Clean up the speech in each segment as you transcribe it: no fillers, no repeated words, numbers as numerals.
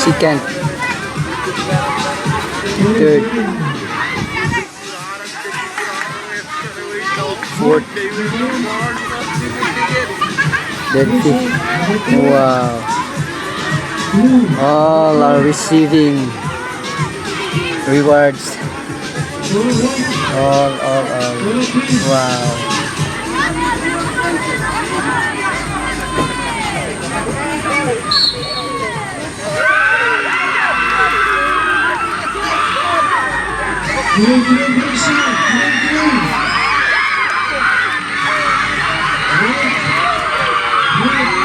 Second. Third. Fourth. Then fifth. Wow. All are receiving rewards. All, all, all. Wow. Green, green, green, green, green. Red, red.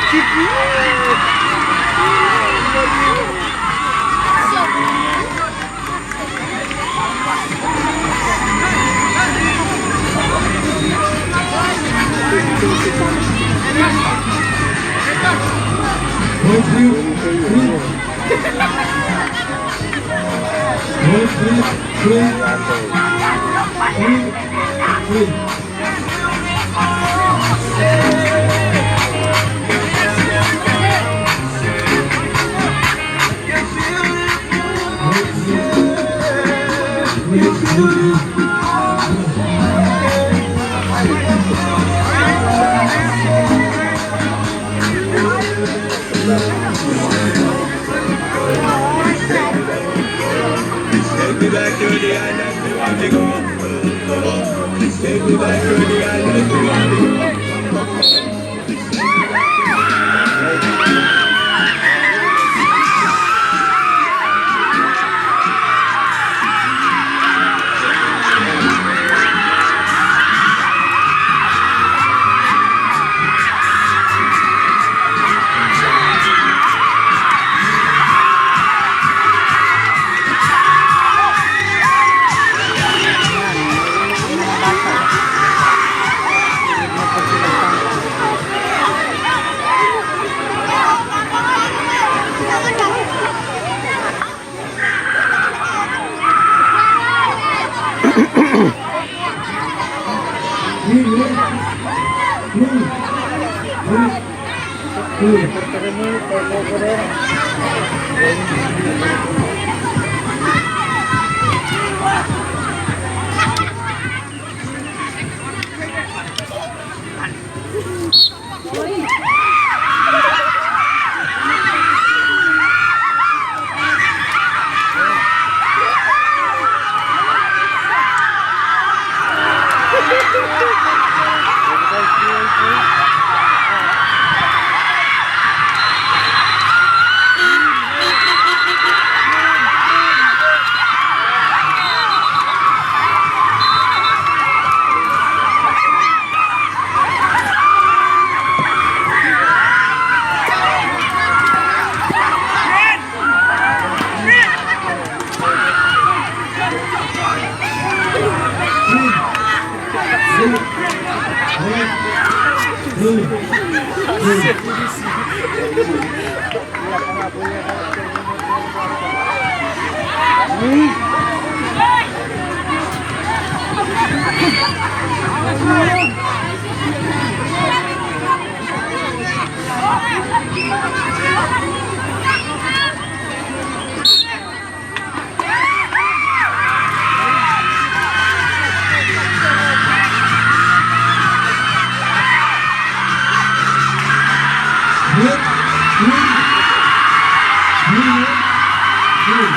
Red, blue, blue. Red, blue, blue. Blue, blue. Red, blue. Red, blue, blue. Take me back to the island, me want to go. Take me back to the island, me want to go. Green, red. Blue. Red. Blue. Blue. Red. Blue. Blue. Red, green, green, red, blue.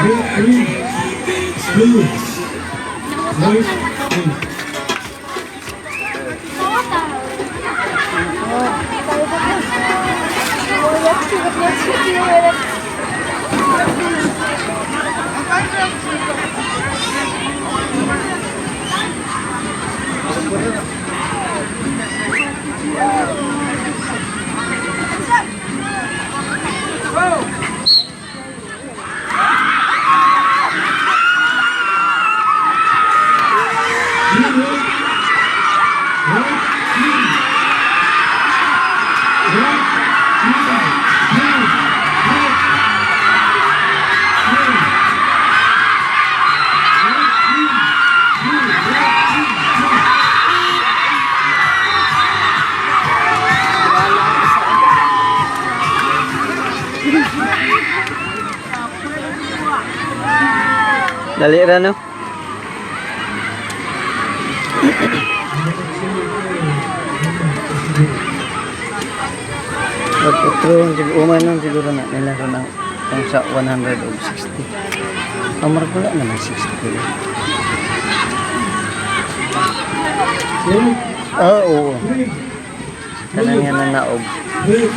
Red, green, blue, white, blue. Dali ra, no? At otro, siguro man nun, siguro na nila ron ang kung sa 160. Ang marag wala naman 60 kilo. Eight, Ah, oo. three, Tanan nga na naog. red,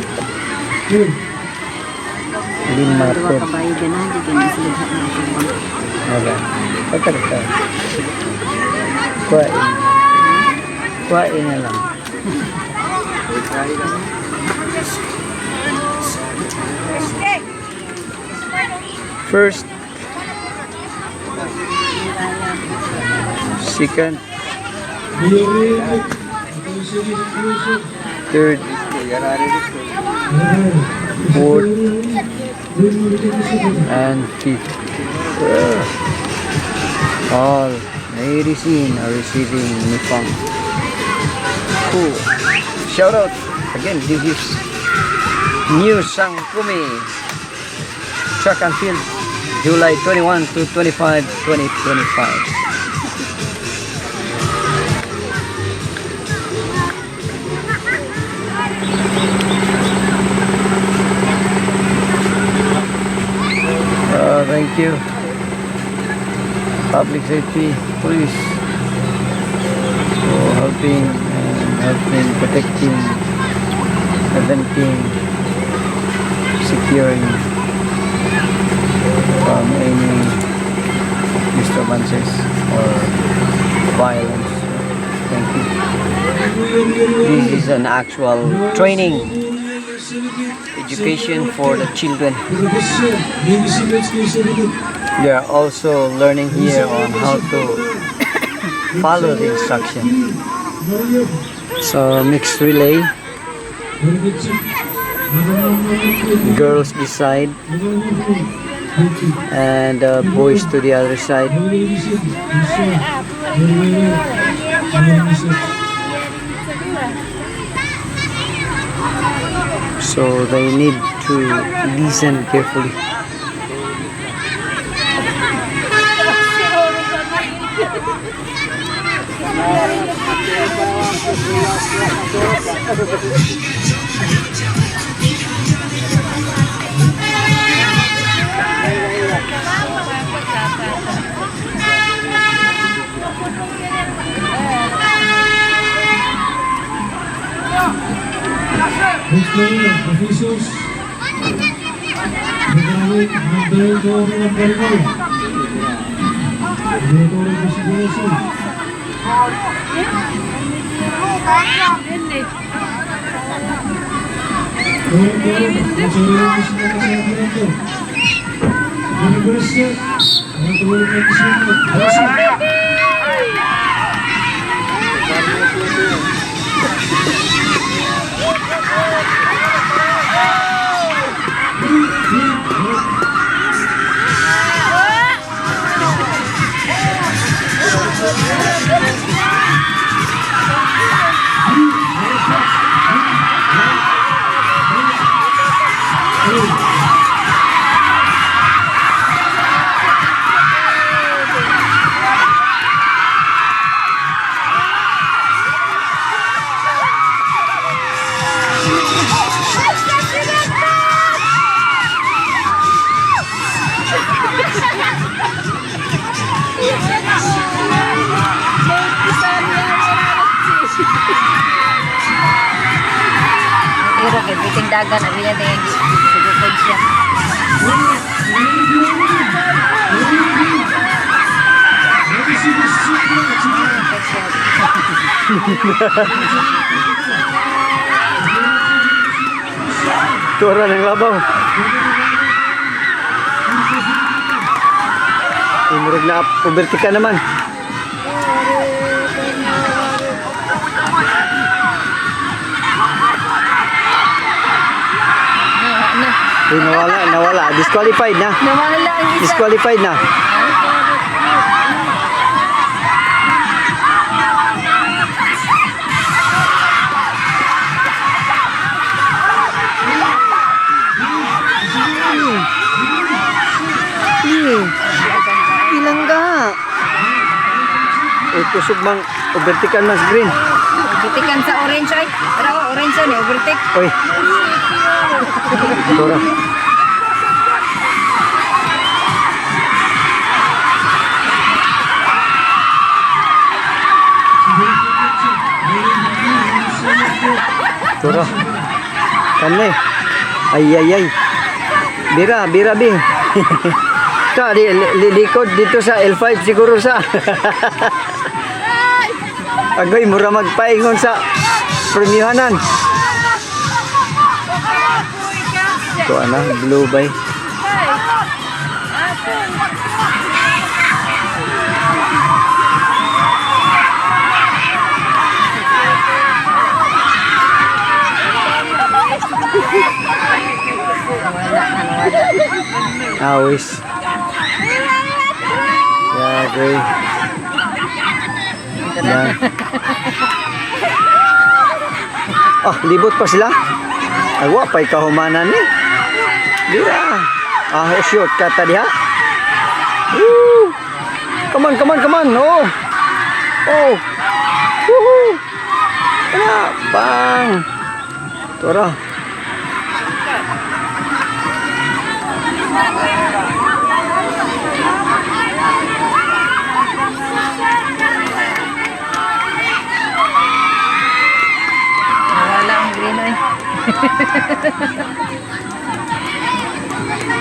two. Lima Duha per. ka bayo ganahan di gani sila na akong bang. Wala. Pagkarta. Kuwain. Kuwain na lang. First. Second. Blue, red, two. Third. Fourth. And fifth. All ladies in are receiving Nipong. Cool. Shout out again. This is New Sangkumi Track and Field, July 21 to 25, 2025. Thank you. Public safety, police, for helping and helping protecting, preventing, securing from any disturbances or violence. Thank you. This is an actual training, education for the children. They are also learning here on how to follow the instruction. So mixed relay, girls this side and boys to the other side. So they need to listen carefully. Officials, Thank you. Pero kay biting dagan abi niya dayang sugukod siya. Tura ng labaw. Umurag na uberti ka naman. Na. Uy, nawala, nawala. Disqualified na. Nawala ang isa. Disqualified na. kusog mang overtaken man sa green. Overtaken sa orange ay. Pero orange ni overtake. Oy. Tora. Tora. Kani. Ay ay ay. Bira, bira bi. Ta di likod dito sa L5 siguro sa. Agoy mura magpaingon sa premihanan. Ito ana, blue bay. Awis. Yeah, gray. Yan. Ah, libot pa sila. Ay, wa pa'y kahumanan ni. Dira. Ah, oh, short kata diha. Woo! Come on, come on, come on. Oh. Oh. Woohoo. Ana, bang. Tora. Wala ang green oy.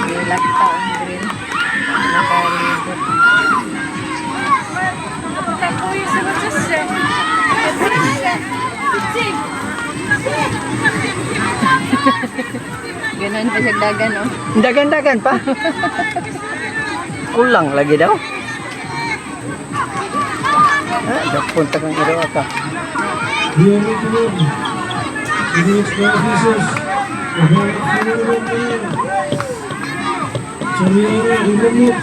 Gilakta ang green. Nakalibot. Ganun pa siya dagan, oh. Dagan-dagan pa. Kulang lagi daw. Ah, dapunta kang iro ka. Mayor Rick City officers, Chariaro, Ibonok.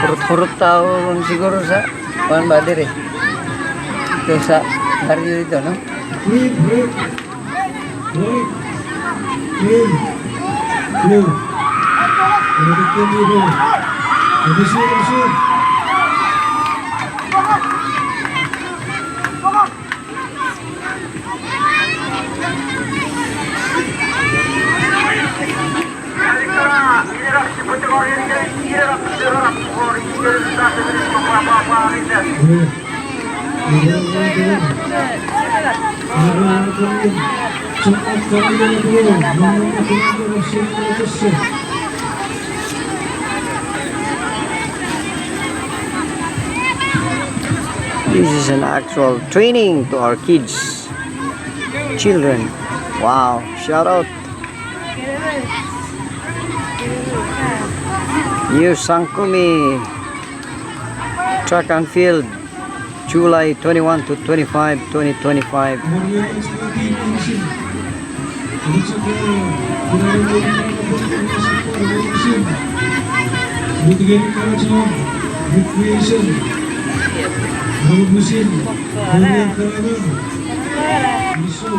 Hurot-hurot tao siguro sa kuan ba dire. Ito sa barrio dito, no? Green, red, white, green, blue. Benedictine Ibo. Officer, officer. Red. This is an actual training to our kids, children. Wow, shout out. New Sangkumi Track and Field, July 21 to 25, 2025. Recreation. Mabusin. Maria Karanan. Isu.